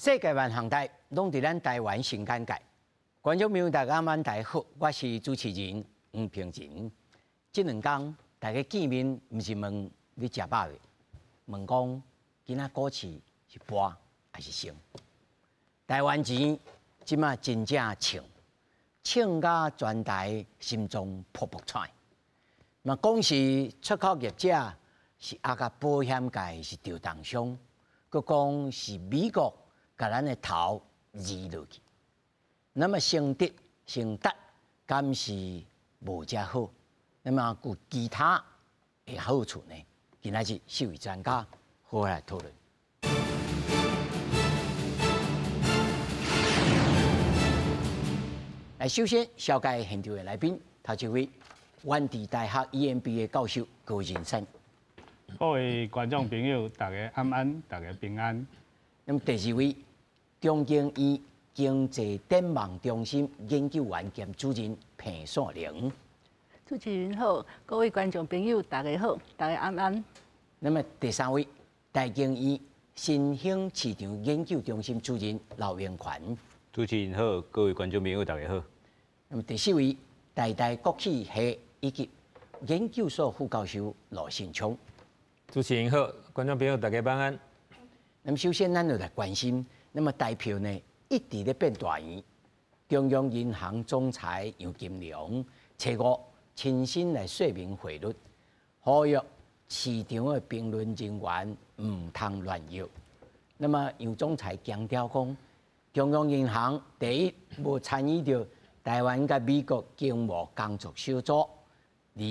世界萬項代攏佇咱台灣新簡介。觀眾朋友大家晚大好，我是主持人黃平仁。這兩天大家見面，毋是問你食飽未，問講今仔股市是跋還是升？台灣錢這馬真正衝，衝甲全台心臟噗噗喘。嘛講是出口業者是啊，共保險界是著重傷，閣講是美國共咱的頭離落去。那麼成得成達，敢是無遮好？那麼有其他的好處呢？今仔日四位專家好好來討論。來，首先紹介現場的來賓，頭一位，元智大學 EMBA 教授高仁山。各位觀眾朋友，大家晚安，大家平安。那麼第二位，中經院經濟展望中心研究員兼主任彭秀玲。主持人好，各位觀眾朋友，大家好，大家晚安。那麼第三位，台經院新興市場研究中心主任劉榮權。主持人好，各位觀眾朋友，大家好。那麼第四位，台大國企系以及研究所副教授羅信聰。主持人好，觀眾朋友大家晚安。那麼首先，咱就來關心，那麼台票呢一直咧變大圓，中央銀行總裁楊金龍初五親身來說明匯率，呼籲市場的評論人員毋通亂藥。那麼楊總裁強調講，中央銀行第一無參與著台灣佮美國經貿工作小組，二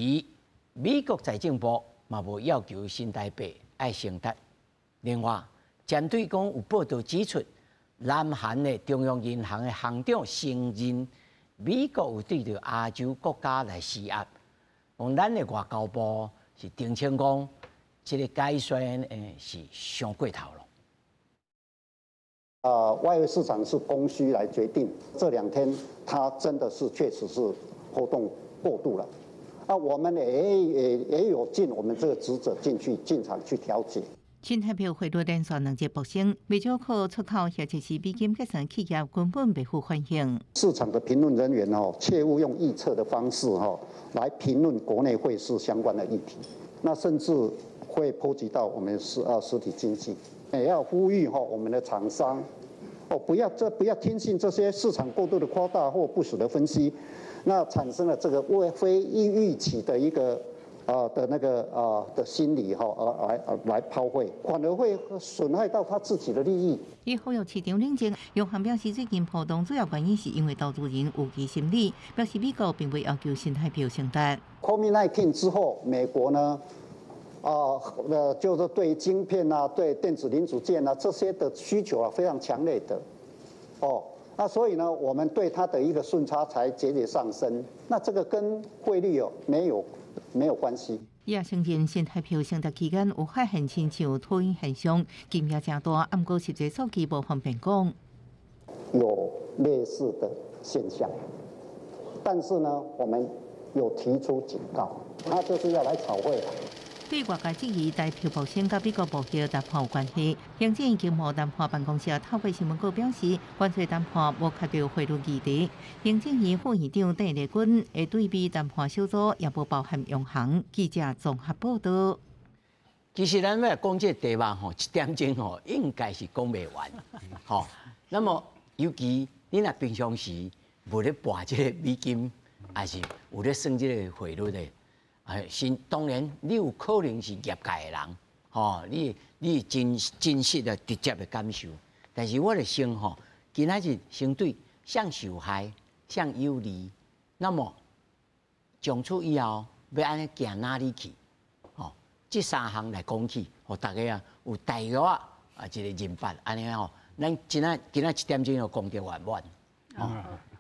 美國財政部嘛無要求新台幣愛升值。另外，針對講有報道指出，南韓的中央銀行的行長承認美國有對著亞洲國家來施壓，講咱的外交部是澄清講，這個解說是傷過頭了。外匯市場是供需來決定，這兩天它真的是確實是波動過度了。啊，我們也有盡我們這個職責進去進場去調節。新台幣匯率連續兩日飆升，袂少靠出口或者是美金結算企業根本袂赴反應。市場的評論人員哦，切勿用預測的方式哈來評論國內匯市相關的議題，那甚至會波及到我們實體經濟。也要呼籲哈我們的廠商哦，不要聽信這些市場過度的誇大或不實的分析，那產生了這個非預期的一個的那個的心理哈，而來拋匯，反而會損害到他自己的利益。伊呼籲市場冷靜，央行表示最近波動主要原因是因為投資人預期心理，表示美國並未要求新台幣升值。 COVID-19 之後，美國呢，就是對晶片啊、對電子零組件啊這些的需求啊非常強烈的，哦，那所以呢，我們對它的一個順差才節節上升。那這個跟匯率有沒有關係。伊也承認新台票升值期間有發現親像拖影現象，金額誠大，毋過實際數據無方便講。有類似的現象，但是呢，我們有提出警告，他就是要來炒匯。對外界質疑台票飆升佮美國貿易談判有關係，行政院經貿談判辦公室透過新聞稿表示，關稅談判無涉及匯率議題。行政院副院長鄧麗君的對美談判小組也無包含央行。記者綜合報道。其實咱欲講這個題目吼，一點鐘吼應該是講袂完，吼。那麼尤其你若平常時無咧跋這個美金，還是有咧算這個匯率的。哎，是當然，你有可能是業界的人，吼，你真實的直接的感受。但是我就先吼，今仔日先對啥受害、啥有利，那麼從此以後欲按呢行哪裡去？吼，這三項來講起，予大家啊有大約啊一個認識，按呢吼，咱今仔一點鐘就講得圓滿。吼，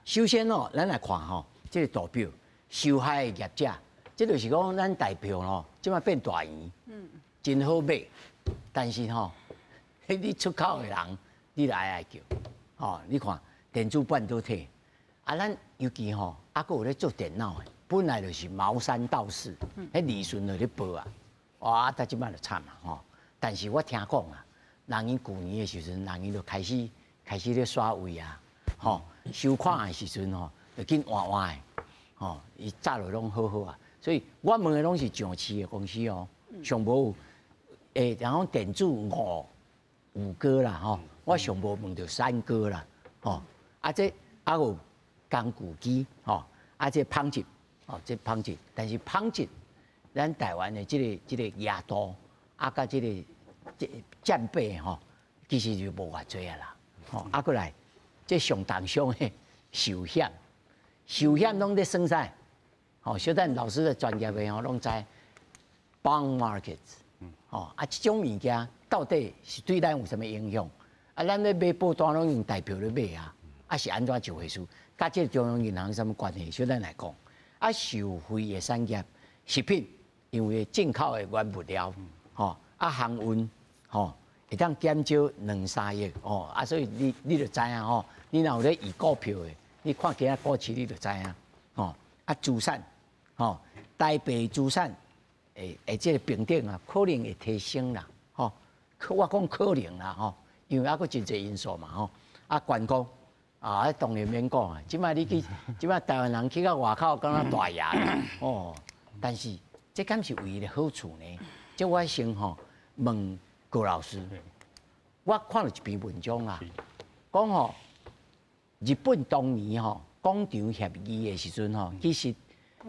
首先哦，咱來看吼，這個圖表，受害的業者。這就是講，咱台票吼，這擺變大圓，真好買，但是吼，你出口的人，你來哀叫，吼，你看電子半導體，啊，咱尤其吼，啊，閣有咧做電腦的，本來就是毛三到四，彼利潤就咧薄啊，哇，啊，這擺就慘啊，吼。但是我聽講啊，人𪜶舊年的時陣，人𪜶就開始開始咧刷位啊，吼，收款的時陣吼，就緊換換的，吼，伊早就攏好好啊。所以我問的攏是上市的公司哦，上無然後電子五哥啦，吼，我上無問著三哥啦，吼，啊這啊有工具機，吼，啊這紡織，哦這紡織，但是紡織，咱台灣的這個額度，啊佮這個這佔比吼，其實就無偌濟啊啦，吼，啊閣來，這上重傷的壽險，壽險攏咧算啥？吼，小等老師的專業的吼攏知，bond markets，吼，啊這種物件到底是對咱有啥物影響？啊，咱咧買保單攏用台票咧買啊，啊是按怎一回事？佮這個中央銀行有啥物關係？小等來講，啊，受惠的產業，食品，因為進口的原物料，吼，啊航運，吼，會當減少兩三億，哦，啊，所以你就知影吼，你若有咧預股票的，你看今仔股市你就知影，吼，啊資產，吼，台幣資產，會這個平等啊，可能會提升啦，吼，我講可能啦，吼，因為猶閣真濟因素嘛，吼，啊觀光，啊，當然免講啊，這擺你去，這擺台灣人去到外口，敢若大爺，哦，但是這敢是唯一的好處呢？這我先吼問郭老師，我看了一篇文章啊，講吼日本當年吼廣場協議的時陣吼，其實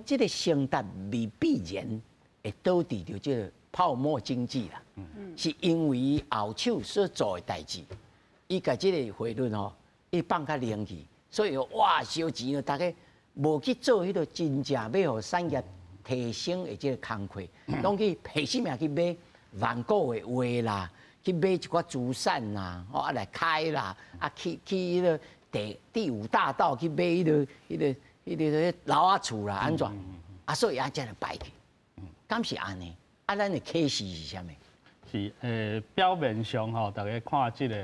這個成達未必然會導致著這個泡沫經濟啦，是因為後手所做的代誌，伊共這個匯率吼，伊放較冷去，所以哇燒錢啊，大家無去做彼個真正欲予產業提升的這個工課，攏去拼死命去買梵谷的畫啦，去買一寡資產啦，哦啊來開啦，啊去彼個第五大道去買彼個樓仔厝啦，按怎？啊，所以啊，才會敗去，敢是按呢？啊，咱的啟示是啥物？是表面上吼，大家看這個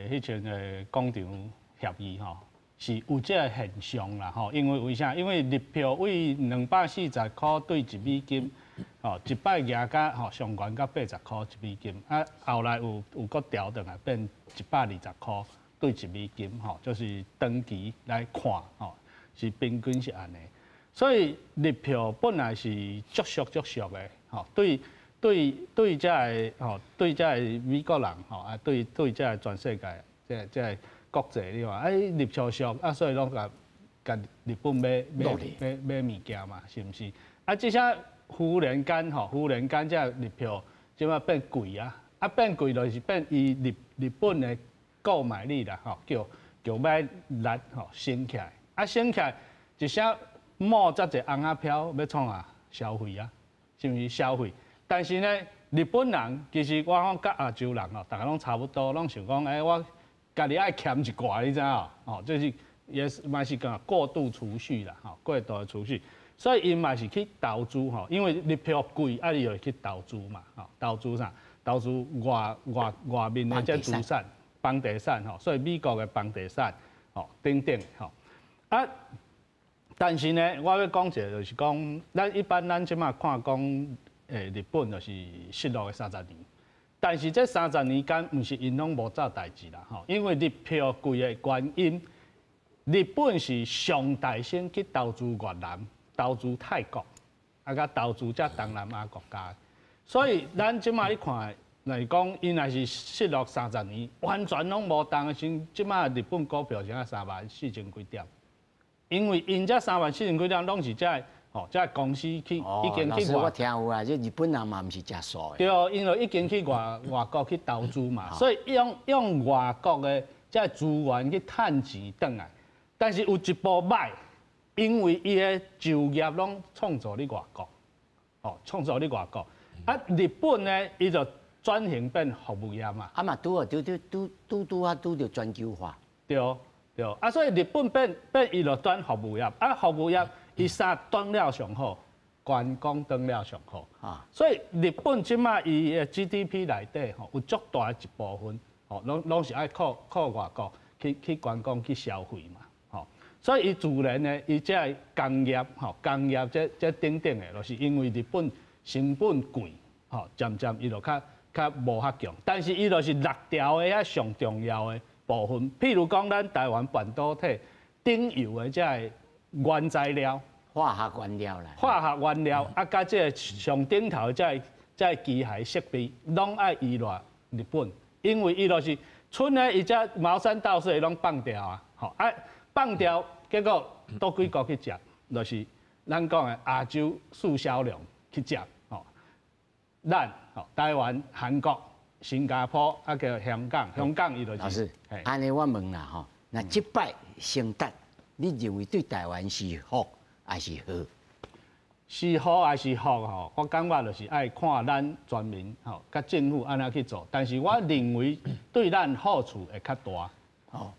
彼前的廣場協議吼，是有這個現象啦吼。因為為啥？因為日票為240箍對1美金，吼，一擺舉甲吼上懸到80箍1美金，啊後來有閣調轉來變120箍對1美金，吼，就是長期來看吼，是平均是按呢。所以日票本來是足俗足俗的，吼，對這个吼，對這个美國人吼，啊對這个全世界，這个國際你看，啊日票俗啊，所以攏共日本買物件嘛，是毋是？啊，這下忽然間吼，忽然間這日票這擺變貴啊，啊變貴就是變伊日本的購買力啦，吼，叫欲力吼升起來，啊升起來一聲冒遮濟紅仔飄欲創啥？消費啊，是毋是消費？但是呢，日本人其實我講佮亞洲人吼，大家攏差不多，攏想講，欸，我家己愛儉一寡，你知影？哦，這是也是嘛是講過度儲蓄啦，吼，過度的儲蓄，所以𪜶嘛是去投資吼，因為日票貴，啊，伊就去投資嘛，吼，投資啥？投資外面的這資產、房地產吼，所以美國的房地產吼等等吼，啊。但是呢，我欲講一個，就是講，咱一般咱這擺看講，日本就是失落的三十年，但是這三十年間，毋是𪜶攏無做代誌啦，吼，因為日票貴的原因，日本是上大先去投資越南、投資泰國，啊，佮投資這東南亞國家，所以咱這擺你看，若是講𪜶若是失落三十年，完全攏無動的時，這擺日本股票才3萬4千幾點。因為𪜶這3萬4千幾點攏是這個吼，這個公司去已經去外。我聽有啊，這日本人嘛毋是食素的。對，𪜶就已經去外國去投資嘛，所以用外國的這個資源去趁錢轉來。但是有一步歹，因為伊的就業攏創造佇外國，哦，創造佇外國。啊，日本呢，伊就轉型變服務業嘛。啊嘛，拄好拄拄拄拄拄啊拄著全球化。對。對，啊，所以日本變伊就轉服務業，啊，服務業伊啥轉了上好，觀光轉了上好，啊，所以日本這擺伊的 GDP 內底吼有足大的一部分，吼，攏是愛靠外國去觀光去消費嘛，吼，所以伊自然呢，伊這个工業吼，工業這等等的，就是因為日本成本貴，吼，漸漸伊就較無遐強，但是伊就是六條的遐上重要的。部分，譬如講咱台灣半導體頂游的這个原材料、化學原料啦，化學原料啊，佮這个上頂頭這个機械設備，攏愛依賴日本，因為伊就是賰咧，伊這茅山道士攏放掉啊，吼啊放掉，結果佗幾國去接，就是咱講的亞洲四小龍去接，吼，咱吼台灣、韓國、新加坡啊，佮香港，香港伊就是。老師，按呢我問啦吼，那這擺升值，你認為對台灣是福還是禍？是好還是禍吼？我感覺就是愛看咱全民吼，佮政府按怎去做。但是我認為對咱好處會較大。哦，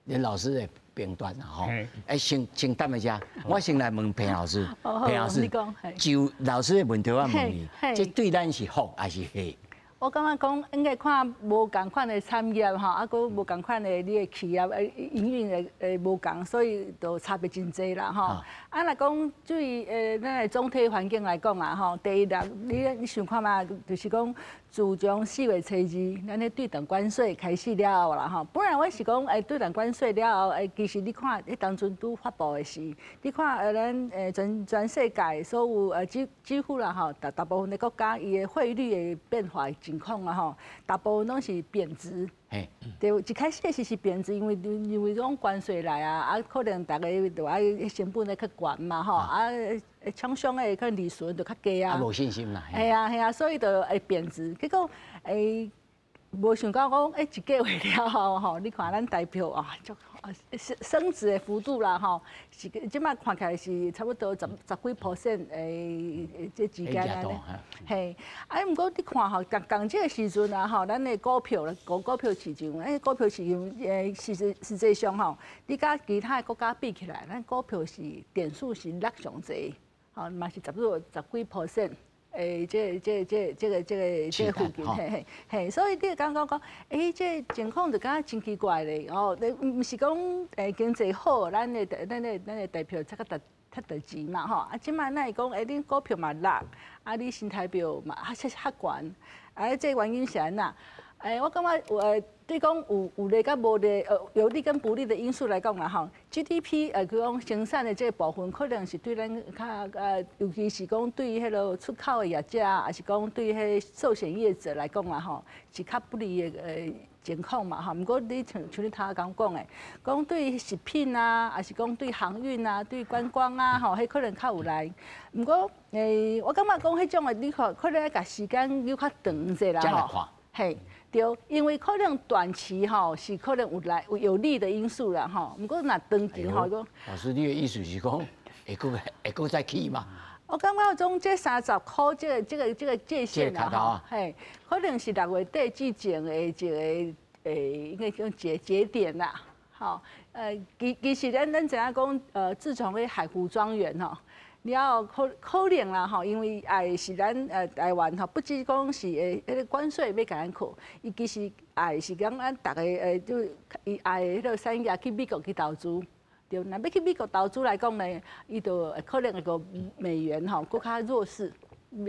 連老師的評斷啦吼。哎，先等一下，我先來問彭老師。彭老師，就老師的問題，我問你，這對咱是福還是禍？我感覺講應該看無仝款的產業吼，啊，閣無仝款的你的企業營運的無仝，所以就差別真濟啦吼。啊，若講對咱的總體環境來講啊吼，第一啦，你想看覓，就是講自從4月初2，咱咧對等關稅開始了後啦吼，本來阮是講對等關稅了後，其實你看彼當陣拄發布的時，你看咱全世界所有幾乎啦吼，大部分的國家伊的匯率的變化情況啊吼，大部分攏是貶值。對，一開始的時是貶值，因為講關稅來啊，啊可能逐家就愛成本咧較懸嘛吼，啊廠商的可能利潤就較低啊。啊，無信心啦。係啊係啊，所以就會貶值。結果無想到講一個月了後吼，你看咱台票啊，足升值的幅度啦吼，是這擺看起來是差不多十幾 percent 這之間按呢。嘿，啊，毋過你看吼，仝仝這个時陣啊吼，咱的股票股票市場，股票市場實際上吼，你佮其他的國家比起來，咱股票是點數是落上濟，吼嘛是十幾 percent。這個附近，嘿嘿嘿，所以你會感覺講，這個情況就感覺真奇怪咧，哦，你毋是講經濟好，咱的台票才較值得錢嘛，吼，啊，這擺哪會講，恁股票嘛落，啊，你新台票嘛較較懸，啊，這個原因是按怎？我感覺有對講有利佮無利，有利跟不利的因素來講啦吼，GDP 佢講生產的這個部分，可能是對咱較尤其是講對彼个出口的業者，抑是講對彼个壽險業者來講啦吼，是較不利的情況嘛吼。毋過你像你頭仔剛講的，講對食品啊，抑是講對航運啊，對觀光啊，吼，彼可能較有利。毋過我感覺講彼種的，你可能愛共時間猶較長者啦吼。嘿。對，因為可能短期吼是可能有來有有利的因素啦吼，毋過若長期吼，老師，你的意思是講會閣再起嗎？我感覺講這30塊這個界限啦吼，嘿，可能是6月底之前的一個應該講節點啦，吼，其實咱知影講，自從彼海湖莊園吼了後可能啦吼，因為愛是咱台灣吼，不只講是彼个關稅欲共咱扣，伊其實愛是講咱逐个就伊愛彼个產業去美國去投資，對，若欲去美國投資來講呢，伊就可能會閣美元吼閣較弱勢，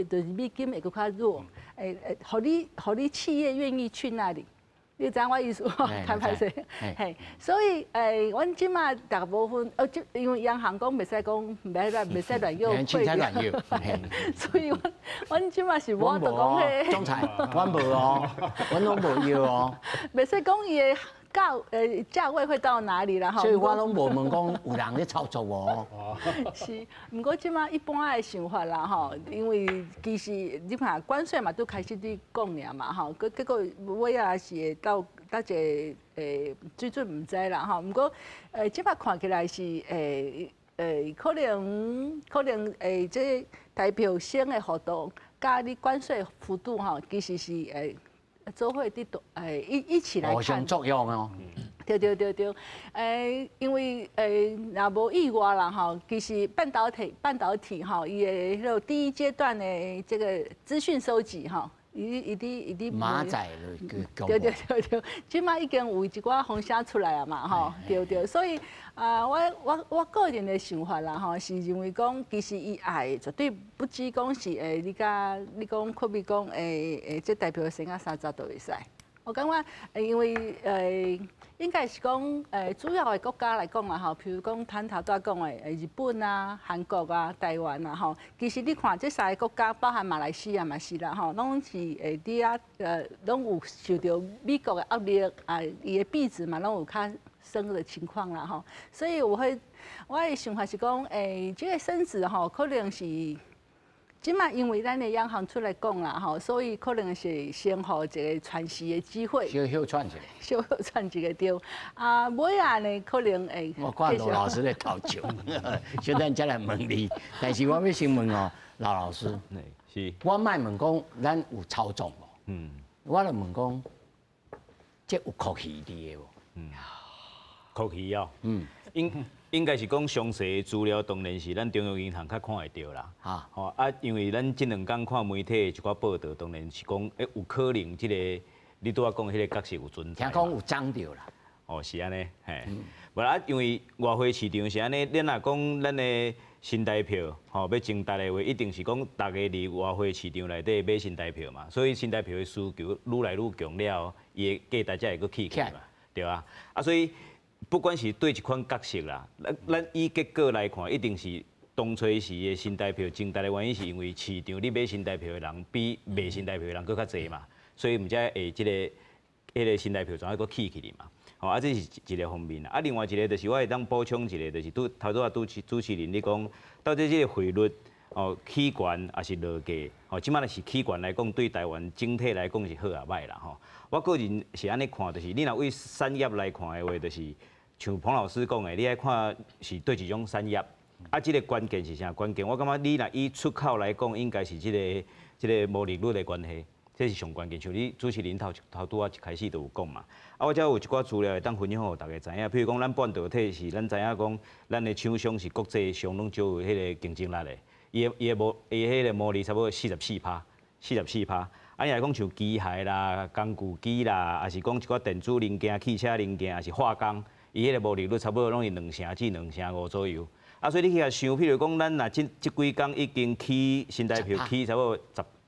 就是美金會閣較弱，會予你企業願意去那裡。你知影我意思無？較歹勢，嘿，所以阮這擺大部分，這因為央行講袂使講，袂使亂用匯率，所以阮這擺是無法度講彼。總裁，阮無哦，阮攏無要哦。袂使講伊的價位會到哪裡啦？所以我攏無問講有人咧操作無。是，毋過這擺一般的想法啦吼，因為其實你看關稅嘛，都開始佇講爾嘛吼，結果尾仔是會到一個水準毋知啦吼。毋過這擺看起來是可能這台票升的幅度，佮你關稅幅度吼，其實是做伙佇一起來看。互相作用哦。對對對對，因為若無意外啦吼，其實半導體吼，伊的彼個第一階段的這個資訊收集吼，伊佇馬仔就對對對對，這擺已經有一寡風聲出來啊嘛吼，對對，所以啊，我個人的想法啦吼，是認為講，其實伊愛絕對不止講是你佮你講可比講這台票升到30都會使。我感覺因為應該是講主要的國家來講啦吼，譬如講咱頭拄仔講的日本啊、韓國啊、台灣啊吼，其實你看這三个國家，包含馬來西亞嘛是啦吼，攏是會佇遐攏有受著美國的壓力啊，伊的幣值嘛攏有較升的情況啦吼，所以我的想法是講，這個升值吼，可能是。這馬因為咱的央行出來講啦吼，所以可能是先予一個喘息的機會。小小喘一下。小小喘一下對。啊，尾仔呢可能會。我看羅老師咧頭笑，小等才來問你。但是我欲先問哦，劉老師，是。我莫問講咱有操縱無？我就問講，這有曲戲佇的無？曲戲哦。應該是講詳細的資料，當然是咱中央銀行較看會著啦。吼啊，因為咱這兩工看媒體的一寡報道，當然是講，有可能這個你拄仔講彼個角色有存在。聽講有漲著啦。哦，是按呢，嘿。無啊，因為外匯市場是按呢，咱若講咱的新台票，吼，欲增值的話，一定是講逐家佇外匯市場內底買新台票嘛，所以新台票的需求愈來愈強了後，伊的價值才會閣起去嘛，對啊。啊，所以。不管是對一款角色啦，咱以結果來看，一定是當初時的新台票增值的原因，是因為市場你買新台票的人比賣新台票的人閣較濟嘛，所以毋才會這個彼個新台票怎啊閣起起來嘛。吼，啊，這是一個方面啦。啊，另外一個就是我會當補充一個，就是拄頭拄仔主持人你講，到底這個匯率哦起懸抑是落價？吼，這馬若是起懸來講，對台灣整體來講是好抑歹啦吼。我個人是按呢看，就是你若對產業來看的話，就是像彭老師講的，你愛看是佗一種產業，啊，這個關鍵是啥？關鍵我感覺你若以出口來講，應該是這個毛利率的關係，這是上關鍵。像你主持人頭頭拄仔一開始就有講嘛。啊，我遮有一寡資料會當分享予大家知影。譬如講，咱半導體是咱知影講，咱的廠商是國際上攏少有彼個競爭力的。伊的彼個毛利差不多44趴，四十四趴。啊，你若講像機械啦、工具機啦，抑是講一寡電子零件、汽車零件，抑是化工。伊彼個毛利率差不多攏是2成至2成5左右，啊，所以你去共想，譬如講，咱若這這幾工已經起新台票起差不多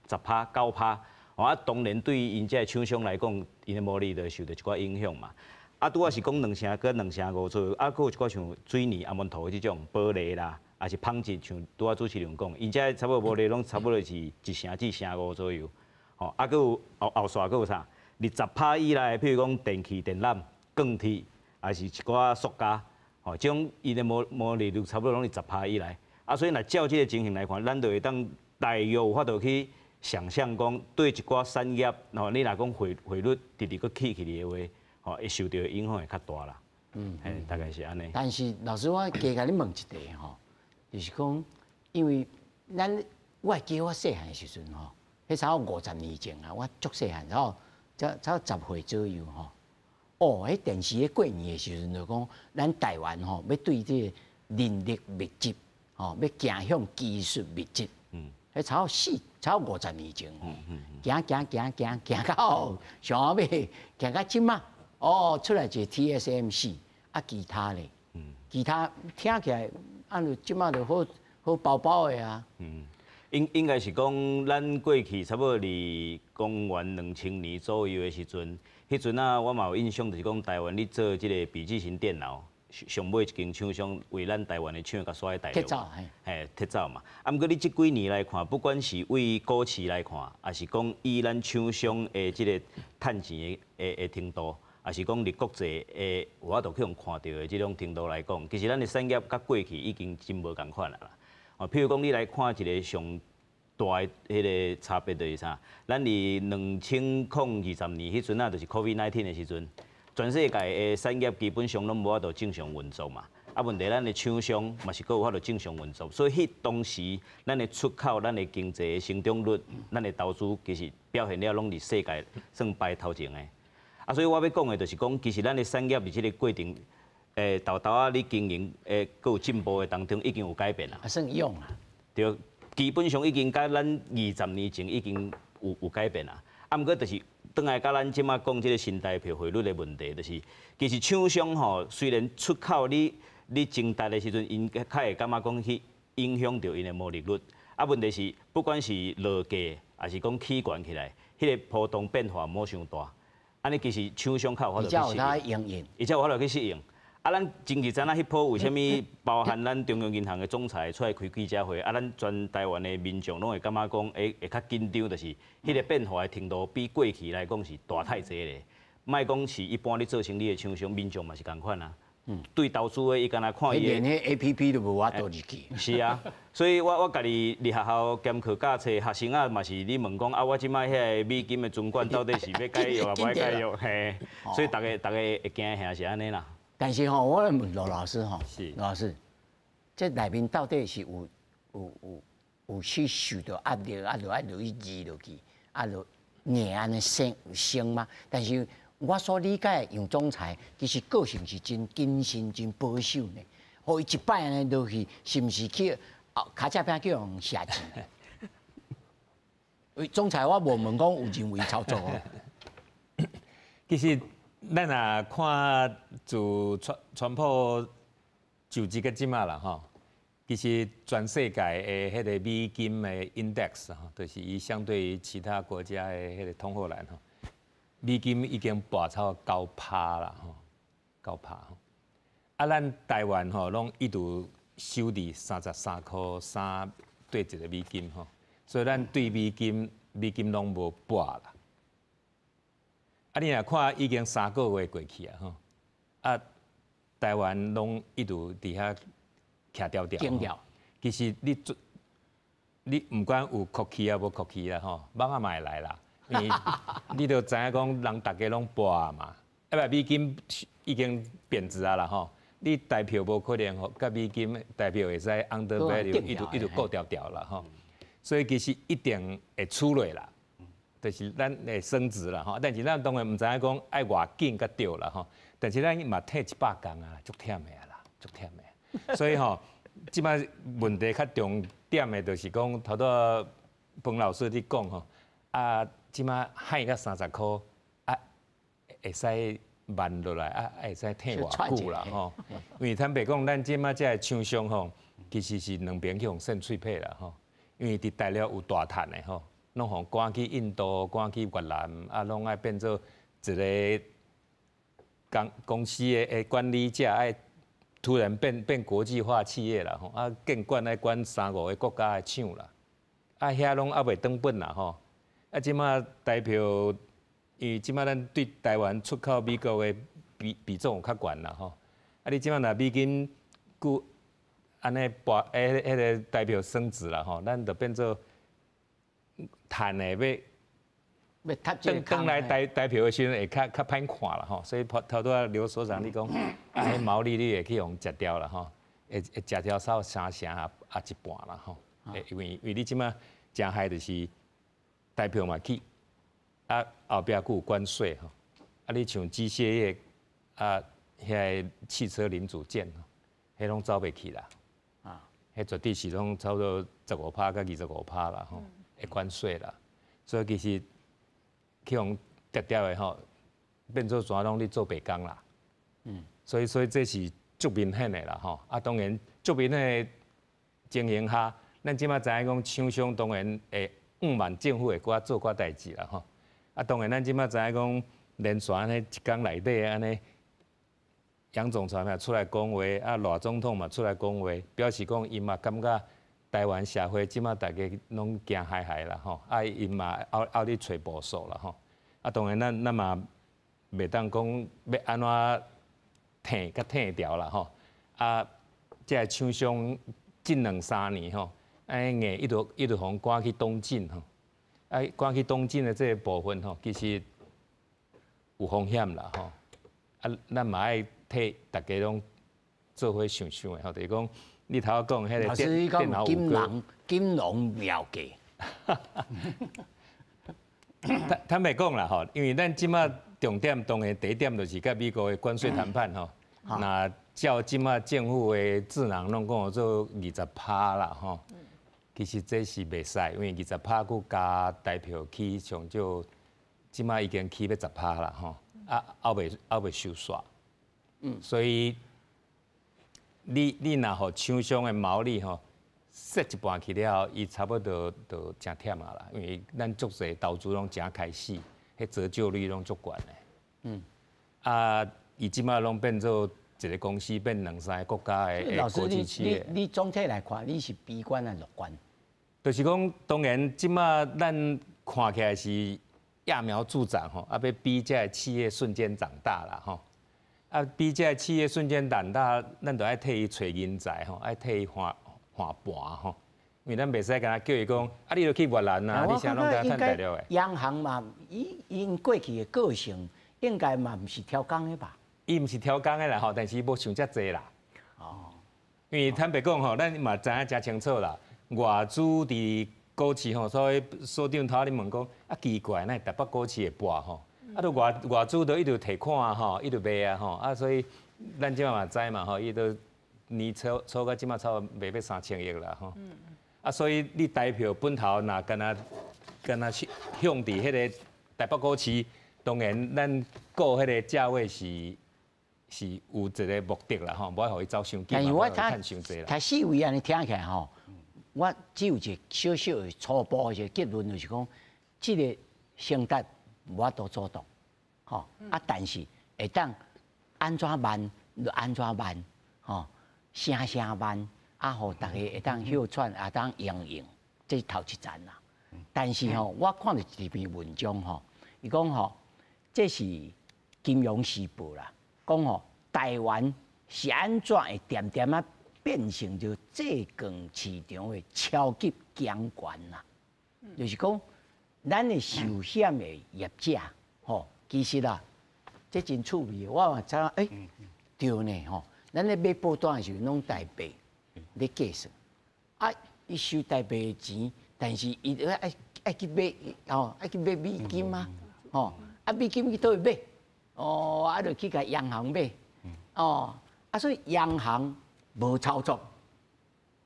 10%9趴，啊，當然對𪜶這个廠商來講，𪜶的毛利就會受著一寡影響嘛。啊，拄仔是講2成佮2成5左右，啊，閣有一寡像水泥、阿門塗的這種玻璃啦，抑是紡織，像拄仔主持人講，𪜶這差不多毛利攏差不多是1成至1成5左右，吼，啊，閣有後後續閣有啥？20趴以內，譬如講電器、電纜、鋼鐵。抑是一寡塑膠，吼，這種伊的毛利率差不多攏是十趴以內，啊，所以若照這個情形來看，咱就會當大約有法度去想象講，對一寡產業，吼，你若講匯率直直閣起起來的話，吼，會受著的影響會較大啦。嘿，大概是按呢。但是老師，我加共你問一題吼，就是講，因為咱我會記得我細漢的時陣吼，彼差不多50年前啊，我足細漢，然後才10歲左右吼。哦，彼電視咧過年的時陣就講，咱台灣吼欲對這個人力密集，吼欲走向技術密集。彼差不多50年前，行行行行行到上尾，行到這馬，哦，出來一個 TSMC，啊，其他咧，其他聽起來，按就這馬就好好飽飽的啊。應該是講，咱過去差不多佇公元2000年左右的時陣，彼陣啊，我嘛有印象，就是講台灣咧做這個筆記型電腦，上尾一間廠商為咱台灣的廠共徙去大陸，撤走，嘿，撤走嘛。啊，毋過你這幾年來看，不管是對股市來看，抑是講以咱廠商的這個趁錢的程度，抑是講佇國際的有法度去予看著的這種程度來講，其實咱的產業佮過去已經真無仝款啊啦。哦，譬如講，你來看一個上大的彼個差別就是啥？咱佇2020年彼陣啊，就是 COVID-19 的時陣，全世界的產業基本上攏無法度正常運作嘛。啊，問題咱的廠商嘛是閣有法度正常運作，所以彼當時咱的出口、咱的經濟的成長率、咱的投資，其實表現了攏佇世界算排頭前的。啊，所以我欲講的就是講，其實咱的產業佇這個過程，沓沓仔咧經營，閣有進步的當中，已經有改變啦。啊，算勇啊。對，基本上已經佮咱20年前已經有改變啦。啊，毋過就是轉來佮咱這馬講這個新台票匯率的問題，就是其實廠商吼，雖然出口你增值的時陣，𪜶較會感覺講去影響著𪜶的毛利率。啊，問題是不管是落價，抑是講起懸起來，彼個波動變化無傷大。按呢其實廠商較有法度去適應，伊才有法度去適應。啊，咱真實知影彼波為啥物包含咱中央銀行的總裁出來開記者會，啊，咱全台灣的民眾攏會感覺講，會較緊張，就是彼個變化的程度比過去來講是大太濟咧。莫講是一般咧做生理的廠商，民眾嘛是仝款啊。對投資的伊敢若看伊，連彼 APP 都無法度入去。是啊，所以我家己佇學校兼課教冊，學生仔嘛是咧問講啊，我這擺彼个美金的存款到底是欲解約抑無愛解約？嘿，所以逐家逐家會驚嚇是按呢啦。但是吼，我來問羅老師吼，羅老師，這內面到底是有去受著壓力，啊，就愛落去字落去，啊，就硬按呢升升嗎？但是我所理解的楊總裁，其實個性是真謹慎、真保守呢。予伊一擺按呢落去，是毋是去尻脊骿去予人挾錢？總裁我無問講有人為操作哦。其實咱若看自川普就職到這馬啦吼，其實全世界的彼个美金的 index 吼，就是伊相對於其他國家的彼个通貨欄吼，美金已經跋超9趴啦吼，9趴吼。啊，咱台灣吼攏一直守佇33.3塊對一個美金吼，所以咱對美金攏無跋啦。啊，你若看已經3個月過去啊吼，啊，台灣攏一直佇遐徛牢牢。其實你做，你毋管有國旗抑無國旗啦吼，蠓仔嘛會來啦。因為你著知影講，人逐家攏跋嘛，啊毋美金已經貶值啊啦吼，你台票無可能予佮美金台票會使 undervalue 一直一直顧牢牢啦吼，所以其實一定會出落啦。就是咱會升值啦吼，但是咱當然毋知影講愛偌緊才對啦吼，但是咱嘛退100工啊，足忝的啦，足忝的。所以吼，這擺問題較重點的，就是講頭拄彭老師你講吼，啊，這擺害到30塊，啊，會使慢落來，啊，會使退偌久啦吼？因為坦白講，咱這擺這个廠商吼，其實是兩邊去予扇喙䫌啦吼，因為佇大陸有大趁的吼。攏予趕去印度、趕去越南，啊，攏愛變做一个公司的管理者，愛突然變國際化企業啦吼，啊，見管愛管三五个國家的廠啦，啊，遐攏猶未轉本啦吼，啊，這馬台票，因為這馬咱對台灣出口美國的比重有較懸啦吼，啊，你這馬若美金閣按呢跋，彼个台票升值啦吼，咱就變做趁的欲欲轉轉來台票的時陣會較歹看啦吼，所以頭拄仔劉所長你講，啊，彼毛利率會去予食掉啦吼，會食掉差三成啊啊一半啦吼，因為你這馬誠害就是台票嘛起，啊後壁閣有關稅吼，啊你像機械業啊，遐个汽車零組件吼，彼攏走袂去啦，啊，彼絕對是攏差不多15趴佮25趴啦吼，的關稅啦，所以其實去予跌跌的吼，變做全攏咧做白工啦。所以這是足明顯的啦吼。啊，當然足明顯的情形下，咱這馬知影講廠商當然會向望政府會閣做寡代誌啦吼。啊，當然咱這馬知影講連續按呢一工內底按呢，楊總裁嘛出來講話，啊賴總統嘛出來講話，表示講𪜶嘛感覺台灣社會這馬大家攏驚害害啦吼，啊𪜶嘛漚咧揣步數啦吼。啊，當然咱嘛袂當講欲按怎退佮退掉啦吼。啊，這个廠商這兩三年吼，按呢硬一直一直予趕去東進吼，啊趕去東進的這个部分吼，其實有風險啦吼。啊，咱嘛愛替大家攏做伙想想的吼，就是講你頭仔講彼个電腦金融妙計。坦白講啦吼，因為咱這馬重點當然第一點就是佮美國的關稅談判吼。若照這馬政府的智囊攏講做20趴啦吼，其實這是袂使，因為二十趴閣加台票起上少，這馬已經起欲10趴啦吼，啊，猶未收煞。所以你若予廠商的毛利吼，踅一半去了後，伊差不多就誠忝啊啦，因為咱足濟投資攏誠開始，彼折舊率攏足懸的。啊，伊這馬攏變做一個公司變兩三個國家的國際企業。你總體來看，你是悲觀還是樂觀？就是講，當然這馬咱看起來是揠苗助長吼，啊，欲逼這个企業瞬間長大啦吼，啊，逼這个企業瞬間長大，咱就愛替伊揣人才吼，愛替伊換換盤吼，因為咱袂使干焦叫伊講，啊，你著去越南啊，你啥攏共趁大陸的。央行嘛，伊𪜶過去的個性，應該嘛毋是刁工的吧？伊毋是刁工的啦吼，但是無想遮濟啦。哦，因為坦白講吼，咱嘛知影誠清楚啦，外資佇股市吼，所以所長頭仔咧問講，啊奇怪，哪會台北股市會跋吼？啊，都外資都一直提款啊吼，一直賣啊吼，啊所以咱這馬嘛知嘛吼，伊都年炒炒到這馬炒賣欲3000億啦吼。啊，所以你台票本頭若干焦干焦向佇彼个台北股市，當然咱顧彼個價位是有一個目的啦吼，無愛予伊走傷緊，但是我趁傷濟啦。頭四位按呢聽起來吼，我只有一個小小的初步的一個結論，就是講，這个成達無法度阻擋，吼啊，但是會當按怎慢就按怎慢，吼，聲聲慢，啊，予大家會當歇喘，會當用用，這是頭一層啦。但是吼，我看著一篇文章吼，伊講吼，這是《金融時報》啦，講吼，台灣是按怎會恬恬仔變成做債券市場的超級強權啦？就是講，咱的壽險的業者吼，其實啦，這真趣味，我嘛知影，欸，對呢吼，咱咧買保單的時陣攏台幣咧計算，啊，伊收台幣的錢，但是伊愛愛去買吼，愛去買美金啊，吼，啊美金去佗位買？哦，啊，就去共央行買，哦，啊，所以央行無操作，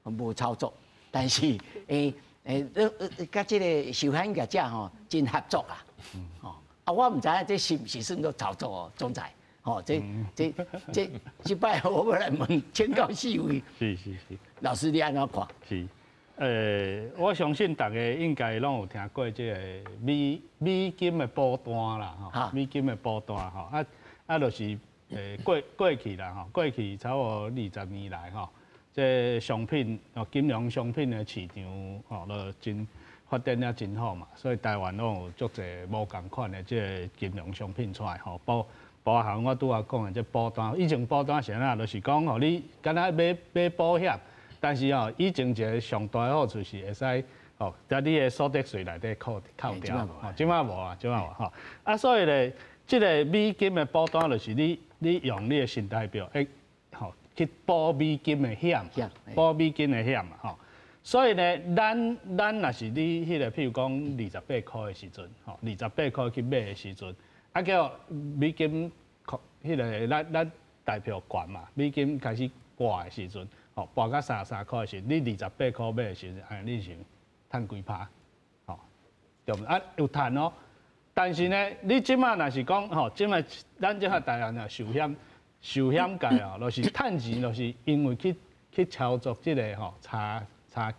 無操作，但是欸，佮這个壽險業者吼真合作啊，吼，啊，我毋知影這是毋是算做操作哦，總裁，吼，這擺我欲來問請教四位，是是是，老師你按怎看？是，我相信大家應該攏有聽過這个美金的保單啦，吼，美金的保單吼，啊，就是過去啦，吼，過去差不多20年來吼，這商品哦，金融商品的市場吼，都真發展了真好嘛，所以台灣攏有足濟無仝款的這个金融商品出來吼，包含我拄仔講的這保單，以前保單是按怎，就是講吼，你敢若買買保險，但是吼，以前一个上大的好處是會使吼，佇你的所得稅內底扣掉，吼，這馬無啊，這馬無吼，啊，所以咧，這个美金的保單就是你用你的新台票，欸，吼，去保美金的險，保美金的險嘛，吼。所以呢，咱若是你彼个，譬如講28箍的時陣，吼，二十八箍去買的時陣，啊叫美金，彼个咱台票懸嘛，美金開始跋的時陣，吼，跋到33箍的時陣，你二十八箍買的時陣，按呢你是趁幾趴，吼，對毋？啊有趁哦，但是呢，你這馬若是講吼，這馬咱這馬台灣啊壽險界哦，就是趁錢，就是因為去操作這个吼差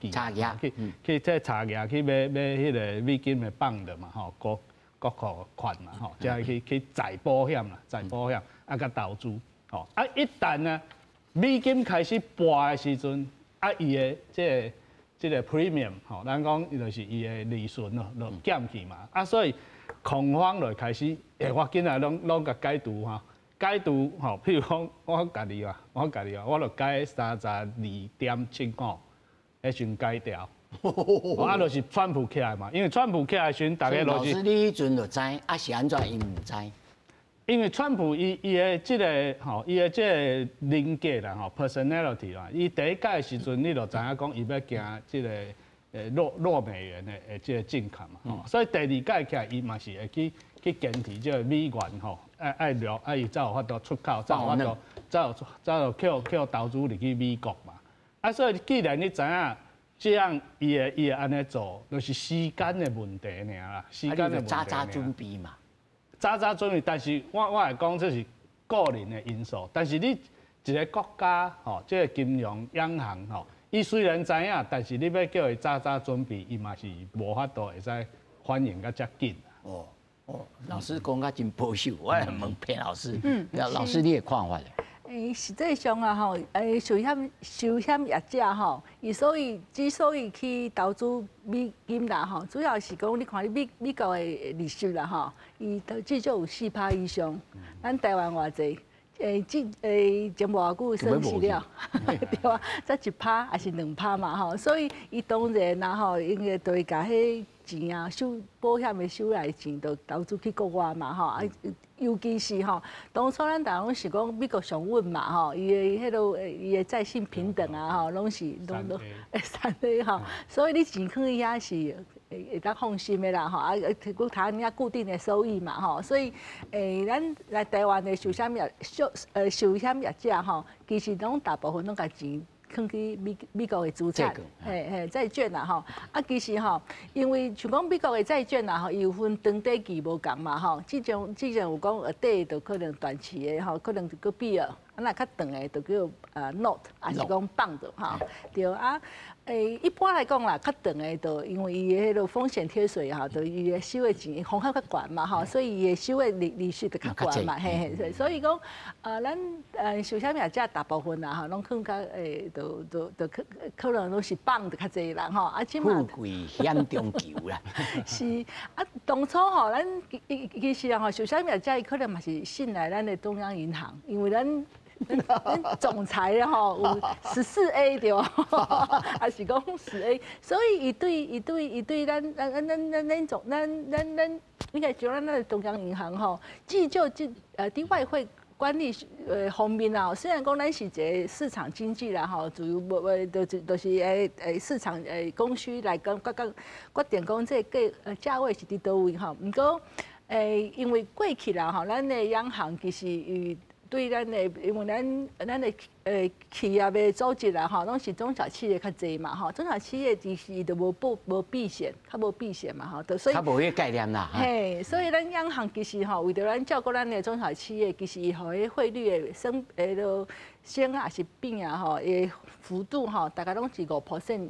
價，去這差價去買彼个美金的 bond 的嘛吼，國庫券嘛吼，才去再保險啦，再保險啊，佮投資吼，啊一旦呢美金開始跋的時陣，啊伊的這个 premium 吼，咱講伊就是伊的利潤咯，就減去嘛，啊所以恐慌就開始，欸我緊來攏共解除吼，解除吼，譬如講我家己啊，我家己啊，我就改32.75，彼時陣改掉，啊，就是川普起來嘛，因為川普起來時陣，大家老師，你彼陣就知，啊是按怎伊毋知？因為川普伊的這个吼，伊的這个人格啦吼，personality 啦，伊第一屆的時陣，你就知影講伊欲行這个弱美元的這个政策嘛，吼，所以第二屆起來，伊嘛是會去堅持這个美元吼，愛愛弱，愛伊才有法度出口，才有法度，才有靠投資入去美國嘛。啊，所以既然你知影這樣，伊會按呢做，就是時間的問題爾啦，時間的問題。早早準備嘛。早早準備，但是我會講這是個人的因素，但是你一个國家吼，這个金融央行吼，伊雖然知影，但是你欲叫伊早早準備，伊嘛是無法度會使反應甲遮緊。哦。哦，老師講甲真保守，我來問彭老師，老師你的看法咧？實際上啊吼，壽險業者吼，伊所以之所以去投資美金啦吼，主要是講你看你美國的利息啦吼，伊都至少有4趴以上，咱台灣偌濟？這前無偌久升息了，對啊，才1趴抑是2趴嘛吼，所以伊當然啦吼，應該就會共彼錢啊，收保險的收來的錢，就投資去國外嘛吼啊。尤其是吼，當初咱台灣是講美國上穩嘛吼，伊的彼落伊的債信評等啊吼，攏是攏攏3A 吼，所以你錢囥佇遐是會當放心的啦吼，啊，提供他遐固定的收益嘛吼，所以咱來台灣的壽險業者吼，其實攏大部分攏共錢囥去美國的資產，嘿嘿，債券啦吼，啊，其實吼，因為像講美國的債券啦吼，伊有分長短期無仝嘛吼，這種有講短就可能短期的吼，可能就閣比啊，啊若較長的就叫note，抑是講 bond 吼，對啊。一般來講啦，較長的就因為伊的彼個風險貼水吼，就伊的收的錢風險較懸嘛吼，所以伊的收的利息就較懸嘛，嘿嘿，所以講，咱壽險業者大部分啦吼，攏囥較就可能攏是 bond 較濟啦吼，啊，這馬富貴險中求啦。是啊，當初吼，咱其實吼，壽險業者伊可能嘛是信賴咱的中央銀行，因為咱咱總裁吼有14A 對無？抑是講10A，所以伊對咱總咱咱咱應該講咱咱的中央銀行吼，至少這佇外匯管理方面啊，雖然講咱是一個市場經濟啦吼，自由無無就是市場供需來講決定講這個價位是佇佗位吼，毋過因為過去啦吼，咱的央行其實伊對咱的，因為咱的企業的組織啦吼，攏是中小企業較濟嘛吼，中小企業其實伊就無避險，較無避險嘛吼，所以較無彼個概念啦。嘿，所以咱央行其實吼，為著咱照顧咱的中小企業，其實伊予彼匯率的升落升抑是變啊吼，的幅度吼，大概攏是5%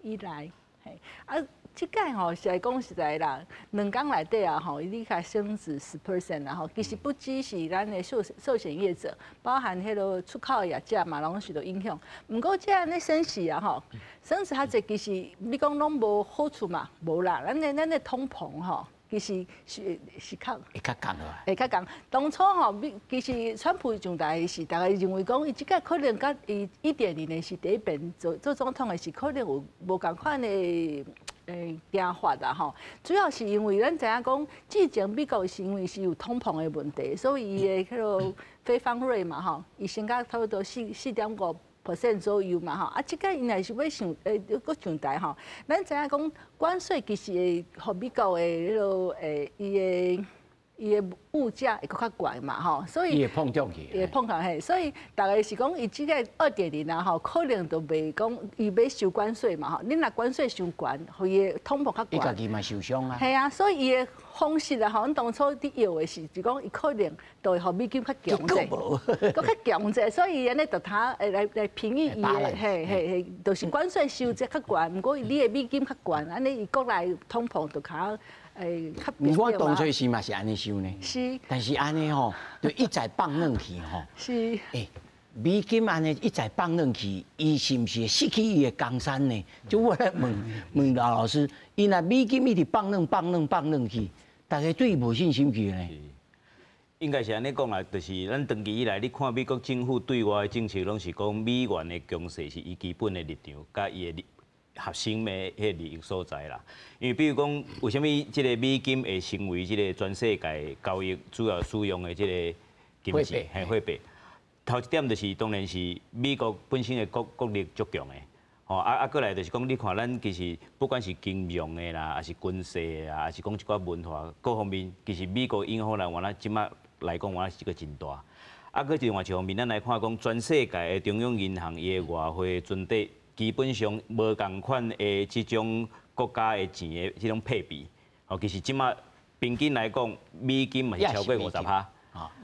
以內。嘿，啊。這擺吼是來講實在啦，2工內底啊吼，伊開升值10% 啦吼，其實不只是咱的壽險業者，包含彼个出口的業者嘛，攏受到影響。毋過這按呢升息啊吼，升息較濟，其實你講攏無好處嘛？無啦，咱的通膨吼，其實是較會較降啊，會較降。當初吼，其實川普上台時，大家認為講伊這擺可能佮伊1.0的是第一遍做總統的時，可能有無仝款的行法啦吼，主要是因為咱知影講，之前美國是因為是有通膨的問題，所以伊的彼個非方瑞嘛吼，伊升到差不多4.5% 左右嘛吼，啊，這擺伊若是欲閣上台吼，咱知影講關稅其實會予美國的彼個伊的物價會閣較懸嘛吼，所以伊會膨脹去，會膨脹嘿，所以逐家是講伊這個2.0啊吼，可能就袂講伊欲收關稅嘛吼，你若關稅傷懸，予伊的通膨較懸，伊家己嘛受傷啊。嘿啊，所以伊的方式啊吼，阮當初佇搖的是，就講伊可能就會予美金較強者，閣較強者，所以伊按呢就通會來平抑伊的，嘿嘿嘿，就是關稅收這較懸，毋過你的美金較懸，按呢伊國內通膨就較。毋過當初時嘛是按呢想呢，但是按呢吼，就一再放軟去吼。美金按呢一再放軟去，伊是毋是失去伊的江山呢？就我來問問劉老師，伊若美金一直放軟、放軟、放軟去，大家對伊無信心去呢？應該是按呢講啦，就是咱長期以來，你看美國政府對外的政策，攏是講美元的強勢是伊基本的立場，佮伊的核心的彼个利益所在啦。因為比如講，為啥物這个美金會成為這个全世界交易主要使用的這个金錢，嘿，貨幣。頭一點就是當然是美國本身的國力足強的，吼啊，閣來就是講，你看咱其實不管是金融的啦，抑是軍事的啦，抑是講一寡文化各方面，其實美國影響力，原來這馬來講，原來是一個真大。啊，閣另外一方面，咱來看講，全世界的中央銀行伊的外匯存底，基本上無仝款的這種國家的錢的這種配比，吼，其實這馬平均來講，美金嘛是超過50趴。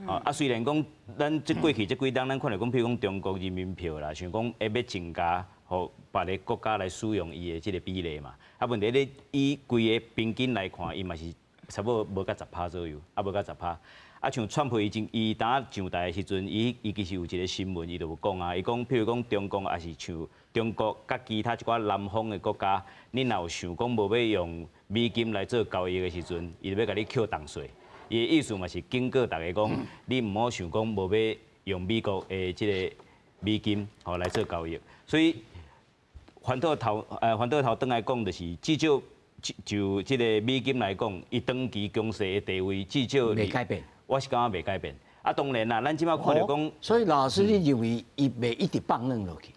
啊，雖然講咱這過去這幾冬，咱看著講，譬如講中國人民幣啦，想講會欲增加，予別个國家來使用伊的這个比例嘛。啊，問題你以規个平均來看，伊嘛是差不多無到十趴左右，啊無到十趴。啊，像川普伊前伊當上台的時陣，伊其實有一個新聞，伊就有講啊，伊講譬如講中共抑是像中國佮其他一寡南方的國家，你若有想講無欲用美金來做交易的時陣，伊就欲共你扣重稅。伊的意思嘛是警告大家講，你毋好想講無欲用美國的這个美金吼來做交易。所以翻倒頭轉來講，就是至少就這个美金來講，伊長期強勢的地位至少袂改變。我是感覺袂改變。啊，當然啦，咱這擺看著講，所以老師你認為伊袂一直放軟落去？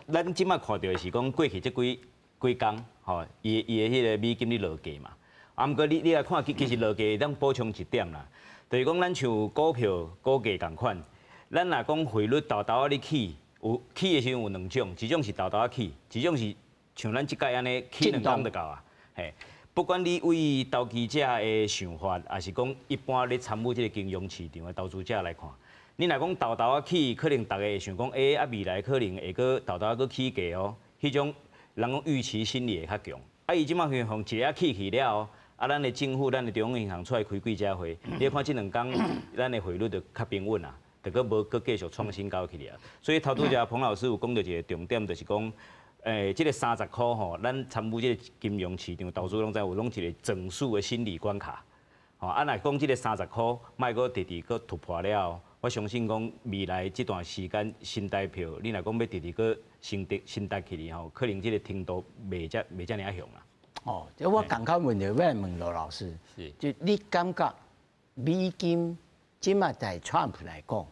咱這擺看著的是講過去這幾幾工，吼，伊的彼个美金咧落價嘛。啊，毋過你來看，其實落價會當補充一點啦，就是講咱像股票股價仝款，咱若講匯率沓沓仔咧起，有起的時陣有兩種，一種是沓沓仔起，一種是像咱這擺按呢起兩工就夠啊，嘿。不管你對投機者的想法，抑是講一般咧參與這个金融市場的投資者來看，你若講沓沓仔起，可能大家會想講，欸，啊未來可能會閣沓沓仔閣起價哦。彼種人講預期心理會較強。啊，伊這擺向一下起去了後，啊，咱的政府、咱的中央銀行出來開記者會，你看這兩工，咱的匯率就較平穩啊，就閣無閣繼續創新高去了。所以頭拄才彭老師有講著一个重點，就是講，這个30箍吼，咱參與這个金融市場投資攏知有攏一个整數的心理關卡。吼，啊，若講這个三十箍，莫閣直直閣突破了後，我相信講未來這段時間新台票，你若講欲直直閣升值升值起來吼，可能這个程度袂遮爾仔強啦。哦，這我仝款問題欲來問羅老師，就你感覺美金這擺在川普來講，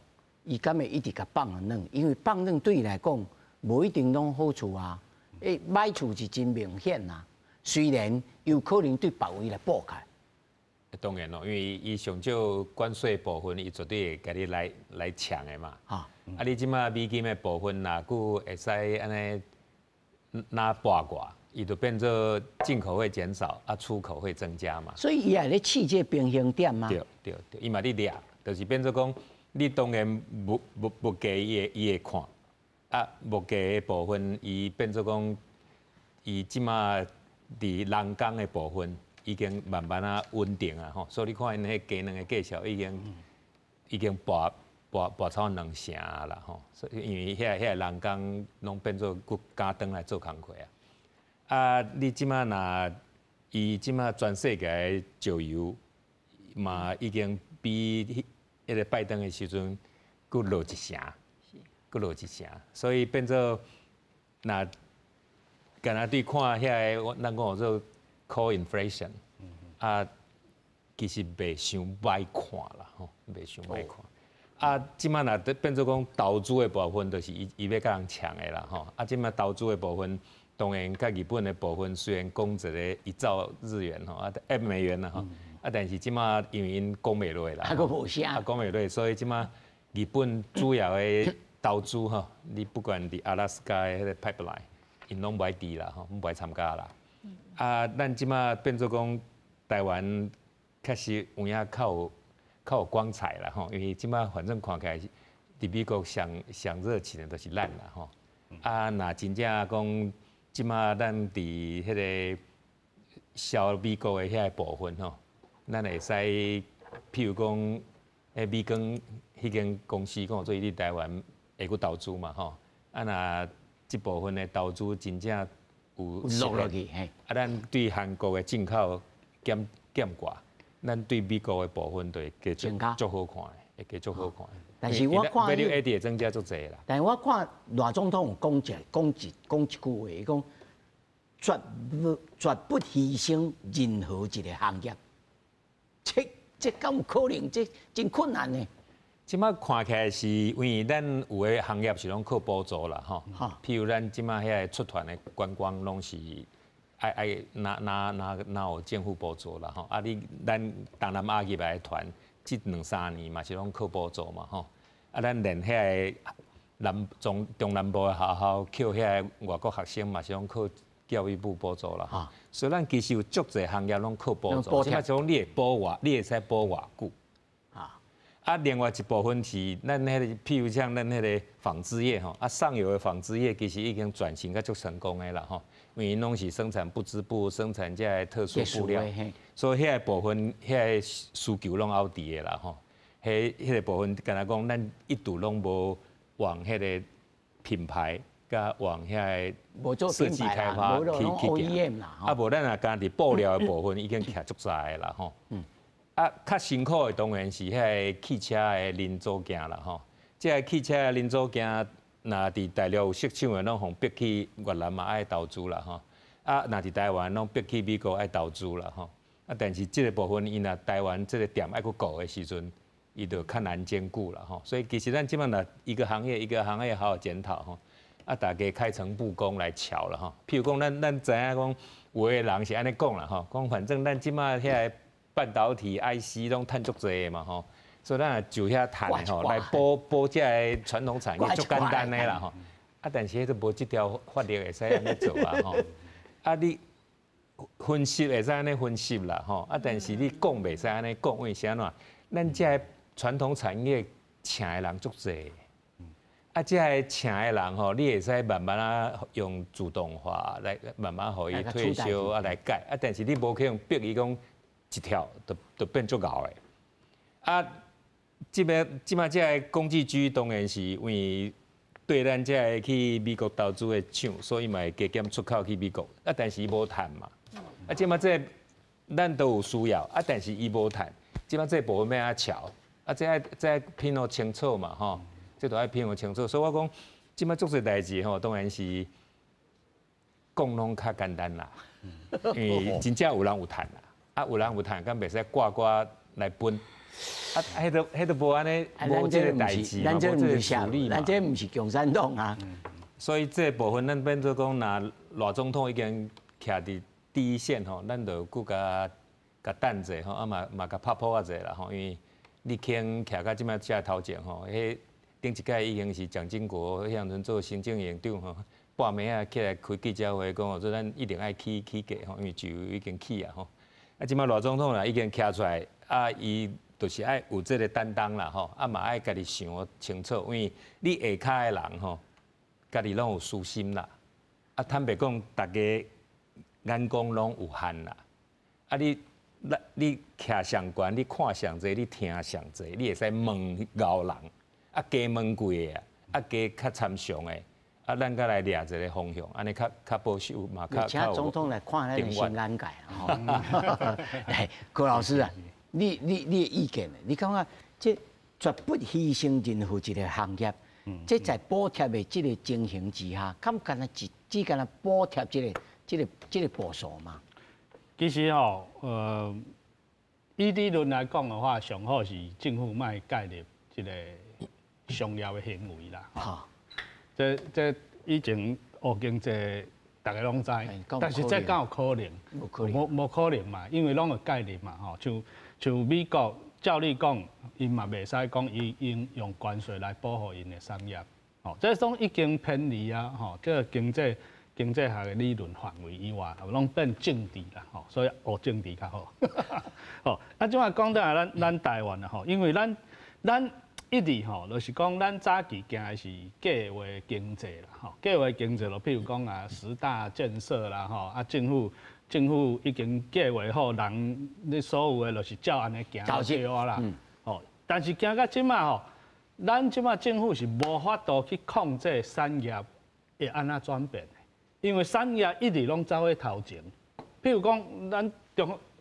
伊敢會一直共放軟？因為放軟對伊來講，無一定攏好處啊。欸，歹處是真明顯啊。雖然有可能對別位來補開。當然咯，因為伊上少關稅部分，伊絕對會共你來搶的嘛。啊，你這擺美金的部分，若閣會使按呢拿跋偌，伊就變做進口會減少，啊，出口會增加嘛。所以伊也咧試這个平衡點嗎？對對對，伊嘛咧掠，就是變做講，你當然物價伊會看，啊，物價的部分，伊變做講，伊這擺佇人工的部分已經慢慢仔穩定啊吼，所以你看𪜶彼雞卵的價數已經跋超兩成啦吼，所以因為遐人工攏變做閣加轉來做工課啊。啊，你這擺若伊這擺全世界的石油嘛已經比彼个拜登的時陣閣落一成，閣落一成，所以變做若敢若對看遐个，咱講做 core inflation，啊，其實袂傷歹看啦，吼，袂傷歹看。啊，這擺若變做講投資的部分，就是伊欲共人搶的啦，吼。啊，這擺投資的部分，當然佮日本的部分雖然講一个1兆日元吼，啊，美元啦吼，啊，但是這擺因為𪜶講袂落啦，啊，閣無聲，啊，講袂落，所以這擺日本主要的投資吼，你不管佇阿拉斯加的彼个 pipeline，𪜶攏無愛佇啦，吼，無愛參加啦。啊，咱這擺變做講台灣確實有影較有光彩啦，吼，因為這擺反正看起來佇美國上上熱情的就是咱啦，吼。啊，若真正講這擺咱佇彼个銷美國的遐个部分吼，咱會使，譬如講，彼美光彼間公司講做伊佇台灣會閣投資嘛，吼。啊，若這部分的投資真正有落落去，嘿。啊，咱對韓國的進口減寡，咱對美國的部分就會加足好看的，會加足好看。但是我看，value added 會增加足濟啦。但是我看賴總統有講一句話，伊講絕不犧牲任何一个行業。這敢有可能？這真困難呢。這擺看起來是因為咱有的行業是攏靠補助啦，吼。譬如咱這擺遐个出團的觀光攏是愛拿有政府補助啦，吼。啊，你咱東南亞入來的團，這兩三年嘛是攏靠補助嘛，吼。啊，咱連遐个南中中南部的學校，扣遐个外國學生嘛是攏靠教育部補助啦，吼。所以咱其實有足濟行業攏靠補助，這擺講你會補偌，你會使補偌久。啊，另外一部分是咱彼个，譬如像咱彼个纺织业吼，啊，上游的纺织业其实已经转型甲足成功的啦吼，因为𪜶拢是生产不织布，生产这个特殊布料，所以遐个部分遐个需求拢犹伫的啦吼。彼个部分，敢若讲咱一度拢无往彼个品牌，佮往遐个设计开发去去行。啊，无咱若干伫布料的部分已经徛足济的啦吼。啊，较辛苦的当然是遐个汽车的零组件啦吼。这个汽车的零组件，若伫大陆有设厂的，拢予逼去越南嘛爱投资啦吼。啊，若伫台湾拢逼去美国爱投资啦吼。啊，但是这个部分，伊若台湾这个店爱阁顾的时阵，伊就较难兼顾啦吼。所以其实咱这摆若一个行业一个行业好好检讨吼。啊，大家开诚布公来乔啦吼。譬如讲，咱知影讲，有的人是按呢讲啦吼，讲反正咱这摆遐个半导体 IC 拢趁足济的嘛吼，所以咱若就遐趁吼来补补这个传统产业足简单的啦吼。啊，但是彼都无这条法律会使按呢做啊吼。啊，你分析会使按呢分析啦吼，啊，但是你讲袂使按呢讲，因为是按怎？咱这个传统产业请的人足济，啊，这个请的人吼，你会使慢慢仔用自动化来慢慢予伊退休啊来改，啊，但是你无可能逼伊讲一跳就变足𠢕的。啊，这边这摆这个工具机当然是因为对咱这个去美国投资的厂，所以嘛会加减出口去美国。啊，但是伊无趁嘛。啊，这摆这个咱都有需要，啊，但是伊无趁。这摆这个部分欲按怎乔？啊，这爱这爱拼予清楚嘛，吼，这都爱拼予清楚。所以我讲，这摆足济代志吼，当然是讲拢较简单啦，因为真正有人有趁啦。啊，有人有趁，敢袂使挂挂来分？啊，彼都无按呢，无这个代志嘛，无这个处理嘛。咱这毋是共产党啊。所以这部分咱变做讲，若赖总统已经徛伫第一线吼，咱就阁共共等者吼，啊嘛嘛共拍噗仔者啦吼，因为你肯徛到这摆遮头前吼，彼顶一届已经是蒋经国彼阵做行政院长吼，半暝仔起来开记者会讲哦，说咱一定爱起起价吼，因为石油已经起啊吼。啊，这摆赖总统啦已经徛出来，啊，伊就是爱有这个担当啦吼，啊嘛爱家己想清楚，因为你下跤的人吼，家己拢有私心啦。啊，坦白讲，大家眼光拢有限啦。啊，你徛上悬，你看上济，你听上济，你会使问𠢕人，啊，加问几个啊，啊，加较参详的。啊，咱阁来掠一个方向，按呢较较保守嘛，较请总统来看咱的新眼界吼。来，柯老师啊，你的意见呢？你感觉这绝不牺牲任何一个行业，这在补贴的这个情形之下，敢干焦只只干焦补贴这个步数吗？其实吼，以理论来讲的话，上好是政府莫介入这个商业的行为啦。哈。这以前学经济，大家拢知，但是这敢有可能？无可能嘛，因为拢会介入嘛，吼。像美国，照理讲，𪜶嘛袂使讲伊用用关税来保护𪜶的产业，吼，这种已经偏离啊，吼，这个经济学的理论范围以外，拢变政治啦，吼，所以学政治较好。吼，啊，这摆讲转来咱台湾啊，吼，因为咱一直吼，就是讲咱早期行的是计划经济啦，吼，计划经济就譬如讲啊，十大建设啦，吼，啊，政府已经计划好，人你所有的就是照按呢行就对啊啦，吼，但是行到这摆吼，咱这摆政府是无法度去控制产业会按怎转变的，因为产业一直拢走去头前，譬如讲咱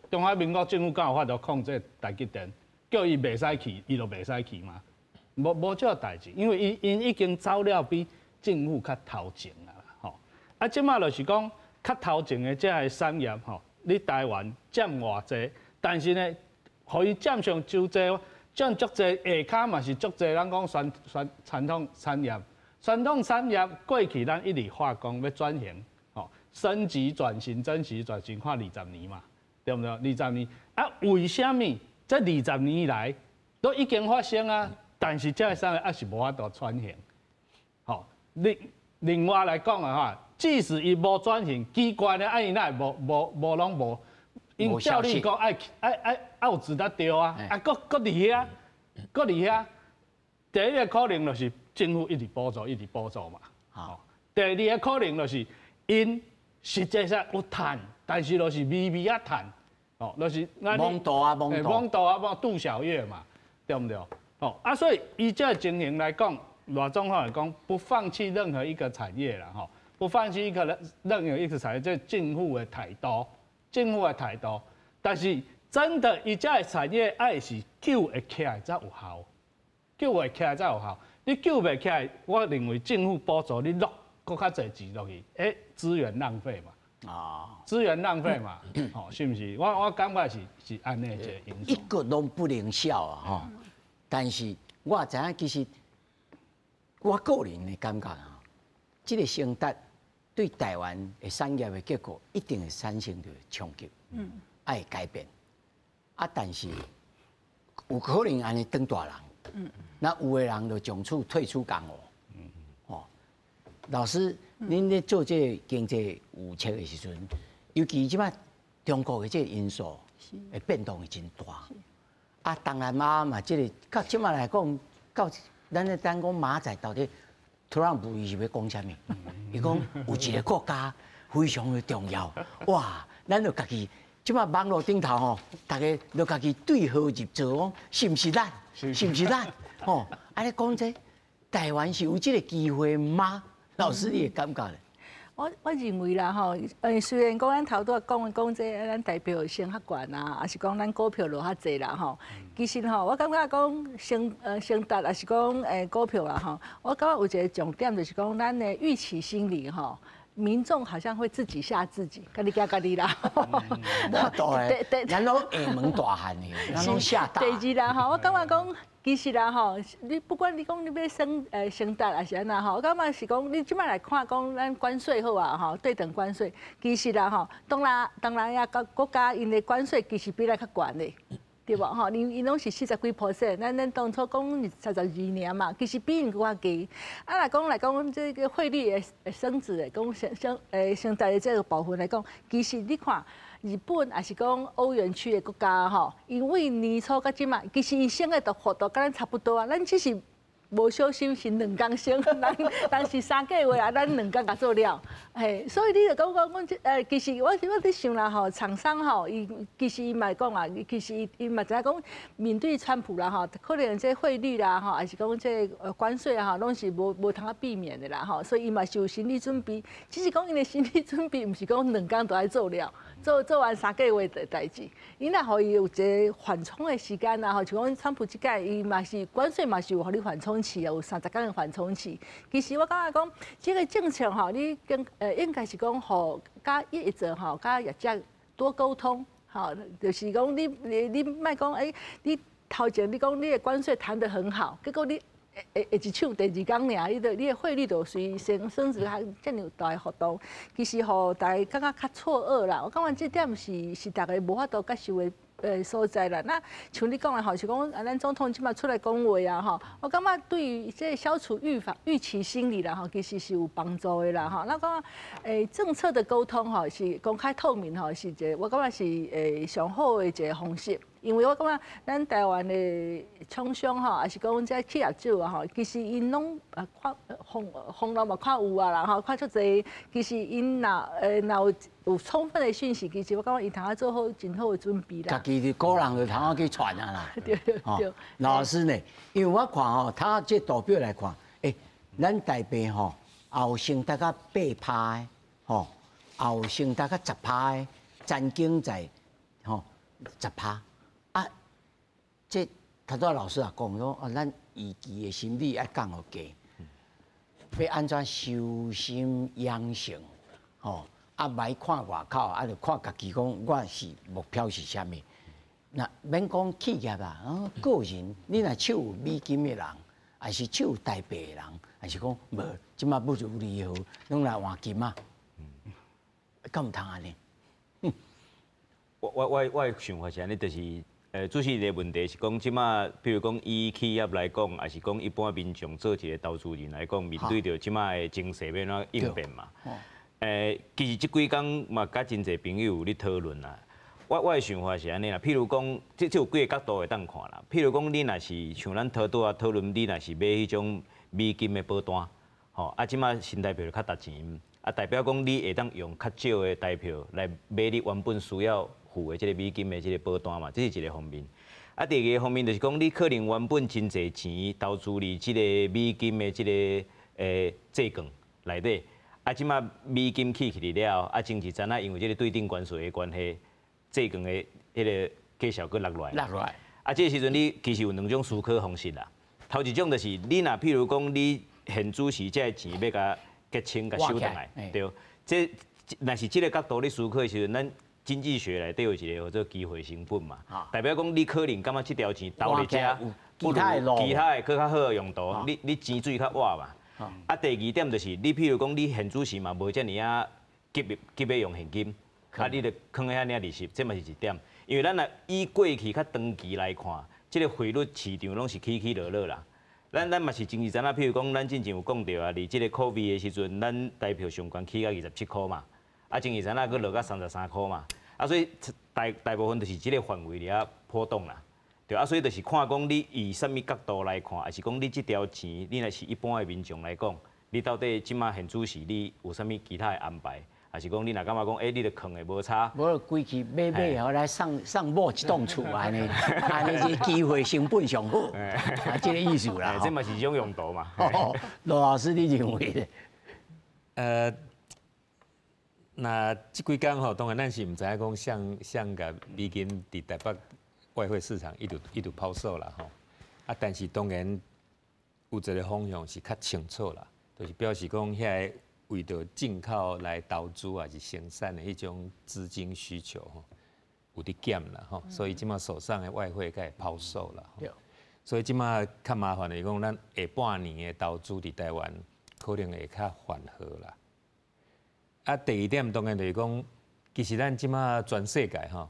中华民国政府敢有法度控制台积电，叫伊袂使去，伊就袂使去嘛。无这个代志，因为𪜶已经走了比政府较头前啊啦，吼。啊，这摆就是讲较头前的这个产业吼，你台湾占偌济，但是呢，予伊占上伤济，占足济，下跤嘛是足济。咱讲传统产业，传统产业过去咱一直化工欲转型，吼，升级转型、升级转型，看二十年嘛，对毋对？二十年啊，为啥物这二十年来都已经发生啊？但是这个产业还是无法度转型，吼，另外来讲的话，即使伊无转型，奇怪呢，啊伊哪会无拢无？𪜶照理讲爱爱爱爱有值得对啊，啊阁阁伫遐，閣佇遐，第一个可能就是政府一直補助，一直補助嘛。好，第二个可能就是𪜶實際上有趁，但是就是微微仔趁，哦，就是罔度啊，罔度，罔度啊，罔度小月嘛，對毋對？哦，啊，所以以這個情形來講，賴總統來講，不放棄任何一個產業啦，吼，不放棄一個任何一個產業，這政府的態度，政府的態度。但是真的，伊這個產業愛是救會起來才有效，救會起來才有效。你救袂起來，我認為政府補助你落閣較濟錢落去，欸，資源浪費嘛，啊，資源浪費嘛，吼，是毋是？我感覺是按呢一個因素。一個攏不能少啊，吼。但是我知影，其實我個人的感覺啊，這個衝突對台灣的產業的結構一定會產生著衝擊，愛改變。啊，但是有可能按呢當大人，那有的人就從此退出江湖。哦，老師，恁咧做這個經濟預測的時陣，尤其這擺中國的這個因素會變動會真大。啊，東南亞嘛，這個到這擺來講，到咱咧等講明仔載到底特朗普伊是欲講啥物？伊講有一個國家非常的重要，哇！咱就家己這擺網路頂頭吼，逐家就家己對號入座，講是毋是咱？是毋是咱？吼！按呢講這台灣是有這個機會嗎？老師，你的感覺咧？我認為啦吼，雖然講咱頭拄仔講講這咱台票升較懸啊，抑是講咱股票落較濟啦吼。其實吼，我感覺講升值，抑是講股票啦吼，我感覺有一個重點就是講咱的預期心理吼。民眾好像會自己嚇自己，家己驚家己啦。對對，咱攏下門大漢的，咱攏嚇大。第二啦吼，我感覺講，其實啦吼，你不管你講你欲升值抑是按怎吼，我感覺是講你這擺來看講咱關稅好啊吼，對等關稅，其實啦吼，東南亞國家𪜶的關稅其實比咱較懸的。對無吼？𪜶攏是40幾 percent，咱當初講32爾嘛，其實比𪜶閣較低。啊，若講來講，這個匯率的升值的，講升升值的這個部分來講，其實你看日本抑是講歐元區的國家吼，因為年初到這擺，其實伊升的都幅度佮咱差不多啊，咱只是無小心是兩工升，人是3個月啊，咱兩工共做了，嘿，所以你就講講講這，其實我佇想啦吼，廠商吼，伊其實伊嘛會講啊，其實伊嘛知影講面對川普啦吼，可能這匯率啦吼，抑是講這關稅啊吼，攏是無通啊避免的啦吼，所以伊嘛是有心理準備，只是講𪜶的心理準備，毋是講兩工就愛做了。做完3個月的代誌，伊若予伊有一個緩衝的時間啊，吼，像講川普這擺，伊嘛是關稅嘛是有予你緩衝期啊，有30工的緩衝期。其實我感覺講，這個政策吼，你應應該是講，予佮業者吼，佮業者多溝通，吼，就是講你莫講，欸，你頭前你講你的關稅談得很好，結果你會一搶第二工爾，你的匯率就隨升值較遮爾大的幅度，其實予大家感覺較錯愕啦。我感覺這點是大家無法度接受的所在啦。那像你講的吼，是講啊，咱總統這擺出來講話啊吼，我感覺對於這個消除預期心理啦吼，其實是有幫助的啦吼。那講政策的溝通吼，是公開透明吼，是一個我感覺是上好的一個方式。因為我感覺咱台灣的廠商吼，抑是講這企業主啊吼，其實𪜶攏看風浪嘛看有啊啦吼，看足濟。其實𪜶若有充分的訊息，其實我感覺𪜶通啊做好真好的準備啦。家己的個人就通啊去傳啊啦。對對對。老師呢，因為我看吼，他這圖表來看，欸，咱台幣吼，也有升達到8趴的，吼，也有升達到十趴的，曾經在吼十趴。啊，這頭拄老師也講說，哦，咱預期的心理愛降予低，欲按怎修心養性，吼，啊，莫看外口，啊，就看家己講，我是目標是啥物。那免講企業啦，啊，個人，你若手有美金的人，抑是手有台幣的人，抑是講無，這擺不如如何，攏來換金啊？敢毋通按呢？我的想法是按呢，就是主持一個問題是講，這擺比如講以企業來講，抑是講一般民眾做一個投資人來講，面對著這擺的情勢欲按怎應變嘛？其實這幾工嘛，佮真濟朋友有咧討論啦。我的想法是按呢啦，譬如講，這有幾个角度會當看啦。譬如講，你若是像咱頭拄仔討論，你若是買彼種美金的保單，吼，啊，這馬新台幣就較值錢，啊，代表講你會當用較少的台票來買你原本需要付的這个美金的這个保單嘛，這是一个方面。啊，第二个方面就是講，你可能原本真濟錢投資佇這个美金的這个債券內底，啊，這馬美金起去了後，啊，前一陣仔因為這个對等關稅的關係，債券的彼个價數閣落來。落來。啊，這个時陣你其實有兩種思考方式啦。頭一種就是你若譬如講你現主時這个錢欲共結清、共收轉來，對。這若是這个角度你思考的時陣，咱經濟學內底有一个叫做機會成本嘛，代表講你可能感覺這條錢投佇遮，不如其他的閣較好的用途，你錢水較活嘛。啊，第二點就是你譬如講你現主時嘛無遮爾仔急急欲用現金，啊，你就囥佇遐領利息，這嘛是一點。因為咱若以過去較長期來看，這个匯率市場攏是起起落落啦。咱嘛是前一陣仔，譬如講咱進前有講著啊，佇這个 COVID 的時陣，咱台票上懸起到27箍嘛，啊，前一陣仔閣落到33箍嘛，啊，所以大大部分就是這个範圍佇遐波動啦。對啊，所以就是看講你以啥物角度來看，抑是講你這條錢，你若是一般的民眾來講，你到底這馬現主時你有啥物其他的安排？抑是講你若感覺講，欸，你著囥的無差。無規氣買買後來送送某一棟厝按呢，按呢這機會成本上好，啊，這个意思啦。這嘛是一種用途嘛。羅老師，你認為咧？那這幾工吼，當然咱是毋知影講啥啥共美金佇台北外匯市場一直一直拋售啦吼。啊，但是當然有一个方向是較清楚啦，就是表示講遐个為著進口來投資抑是生產的彼種資金需求吼，有佇減啦吼，所以這馬手上的外匯才會拋售啦。所以這馬較麻煩的是講，咱下半年的投資佇台灣可能會較緩和啦。啊，第二點當然就是講，其實咱這馬全世界吼，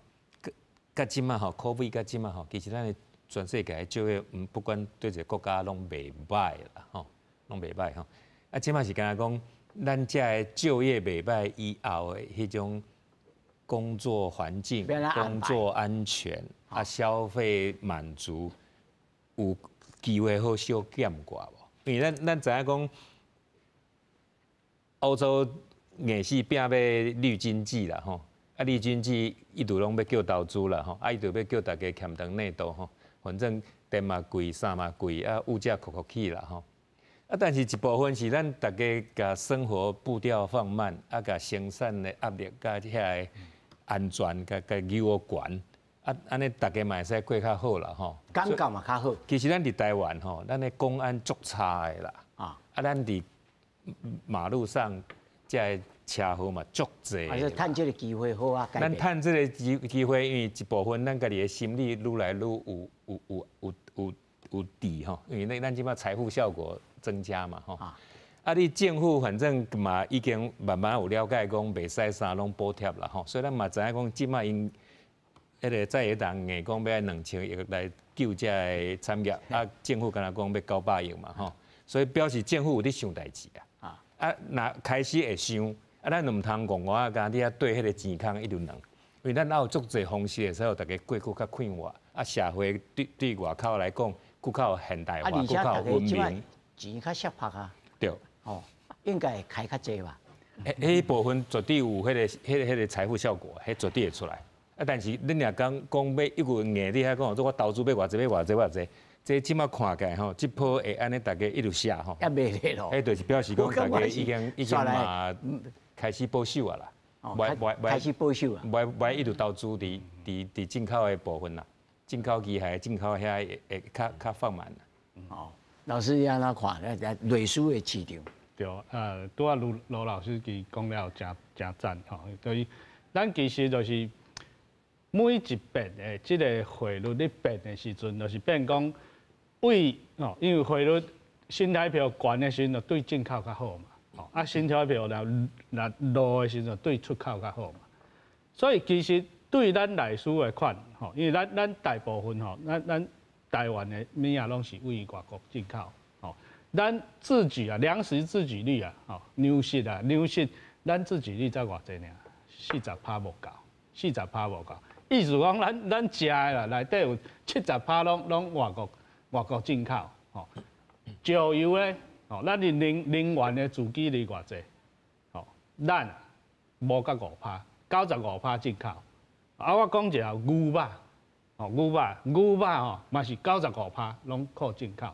佮這馬吼，COVID 佮這馬吼，其實咱的全世界就業，不管佗一个國家攏袂䆀啦吼，攏袂䆀吼。啊，這馬是敢若講，咱遮的就業袂䆀以後的彼種工作環境、工作安全啊，消費滿足，有機會好小減寡無？因為咱知影講，歐洲硬是拼欲綠經濟啦吼，啊綠經濟伊就攏欲叫投資啦吼，啊伊就欲叫大家儉腸內肚吼，反正電嘛貴，啥嘛貴，啊物價摳摳起啦吼。啊，但是一部分是咱大家共生活步調放慢，啊，共生產的壓力佮遐个安全共共搝懸，啊，按呢大家嘛會使過較好啦吼。感覺嘛較好。其實咱佇台灣吼，咱的公安足差的啦。啊，咱佇馬路上這个車禍嘛足濟。啊，趁這个機會好啊。咱趁這个機會，因為一部分咱家己的心理愈來愈有有有有有有底吼，因為咱這馬財富效果增加嘛吼。啊，你政府反正嘛已經慢慢有了解講，袂使啥攏補貼啦吼，所以咱嘛知影講，這馬𪜶彼个在野黨硬講欲愛2000億來救這个產業，啊，政府敢若講欲900億嘛吼，所以表示政府有佇想代誌啊。啊，若開始會想，啊，咱毋通戇戇仔，干佇遐對彼个錢空一直囥，因為咱猶有足濟方式會使予大家過閣較快活，啊，社會對對外口來講，閣較有現代化，閣較有文明。錢較瀉曝啊。對。哦，應該會開較濟吧？彼部分絕對有彼个財富效果，彼絕對會出來。啊，但是恁若講講欲一個硬佇遐講，我投資欲偌濟，欲偌濟，偌濟，這這馬看起來吼，這波會按呢大家一直瀉吼。也袂咧咯。彼就是表示講大家已經嘛開始保守啊啦。開始保守啊。袂一直投資佇進口的部分啦，進口機械、進口遐會較放慢。哦，老師你按怎看？類似的市場。對，拄仔盧羅老師佢講了誠誠讚吼，所以咱其實就是每一遍的這个匯率咧變的時陣，就是變講為哦，因為匯率新台票懸的時陣，就對進口較好嘛，哦，啊新台票若若落的時陣，對出口較好嘛。所以其實對咱內需的款，吼，因為咱大部分吼，咱台灣的物仔攏是對外國進口，吼，咱自給啊，糧食自給率啊，吼，糧食啊，糧食，咱自給率才偌濟爾，40趴無夠，40趴無夠，意思講咱食的啦，內底有70趴攏外國進口，吼。石油咧，吼，咱的能源的自給率偌濟，吼，咱無到5趴，95趴進口。啊，我講一下牛肉，吼，牛肉吼，嘛是九十五趴攏靠進口。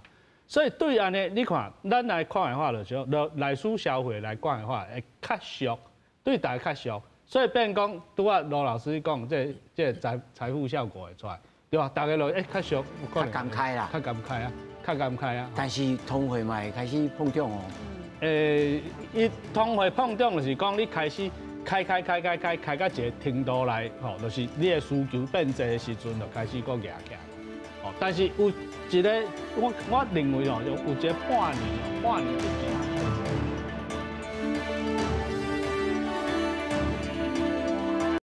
所以對按呢，你看，咱來看的話，就是說，內需消費來講的話，會較俗，對大家較俗。所以變講，拄仔盧老師講，這財富效果會出來，對吧？大家都較俗，較感慨啦，較感慨啊，較感慨啊。但是通貨嘛會開始膨脹哦。伊通貨膨脹就是講你開始開開開開開開到一個程度來，吼，就是你的需求變濟的時陣，就開始閣壓起來。哦，但是有一個，我認為哦，有一個半年哦，半年之前。